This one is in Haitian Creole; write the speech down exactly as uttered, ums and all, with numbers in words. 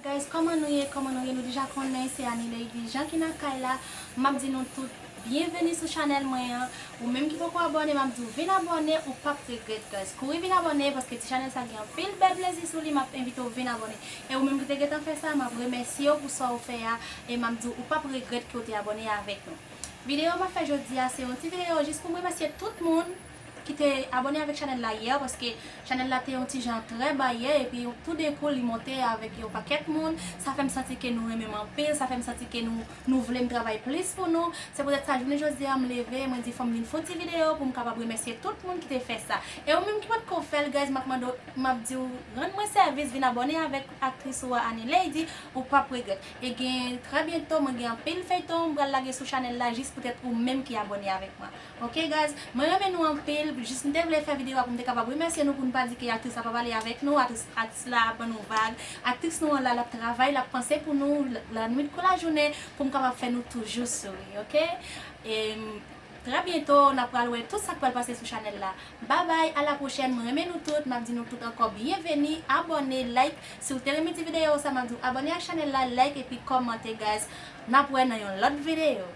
Guys, kòman nou ye? Kòman nou ye? Nou deja konnen se Annie Lady Jean ki nan kay la. M ap di nou tout byenveni sou chanèl mwen an. Ou menm ki poko abòne, m ap di w vin abòne, ou p ap regrèt, guys. Kouri vin abòne, paske ti chanèl sa gen anpil bèl plezi sou li, m ap envite w vin abòne. E ou menm ki te gentan fè sa, m ap remèsye w pou sa w fè a, e m ap di w ou p ap regrèt ke w te abòne avèk nou. Videyo m ap fè jodi a, se yon ti videyo jis pou m remèsye tout moun ki te abòne avèk chanèl la yè, paske chanèl la te yon ti jan trè ba yè, epi toudenkou li monte avèk yon pakèt moun. Sa fè m santi ke nou renmen m anpil, sa fè m santi ke nou, nou vle m travay plis pou nou. Se poutèt sa, jounen jodi a, m leve, mwen di fò m vin fè yon ti videyo pou m kapab remèsye tout moun ki te fè sa. E ou menm ki potko fè l, guys, m ap mande w, m ap di w, rann mwen sèvis, vin abòne avèk aktris ou a, Annie Lady, ou p ap regrèt. E gen, trè byento, mwen gen anpil feyton m pral lage sou chanèl la jis poutèt ou menm ki abòne avèk mwen. Ok, guys, mwen renmen nou anpil. Jis m te vle fè videyo a pou m te kapab remèsye nou, pou n pa di ke aktris la pa pale avèk nou, aktris, aktris la ap ban nou vag. Aktris nou an la, l ap travay, l ap panse pou nou, l- lannwit kou lajounen, pou m kapab fè nou toujou souri, ok? E m- trè byento, n ap pral wè tout sa k pral pase sou chanèl la. Babay, a la pwochèn, mwen renmen nou tout, m ap di nou tout ankò byenveni, abòne, like. Si w te renmen ti videyo sa, m ap di w abòne ak chanèl la, like epi kòmante, guys. N ap wè nan yon lòt videyo.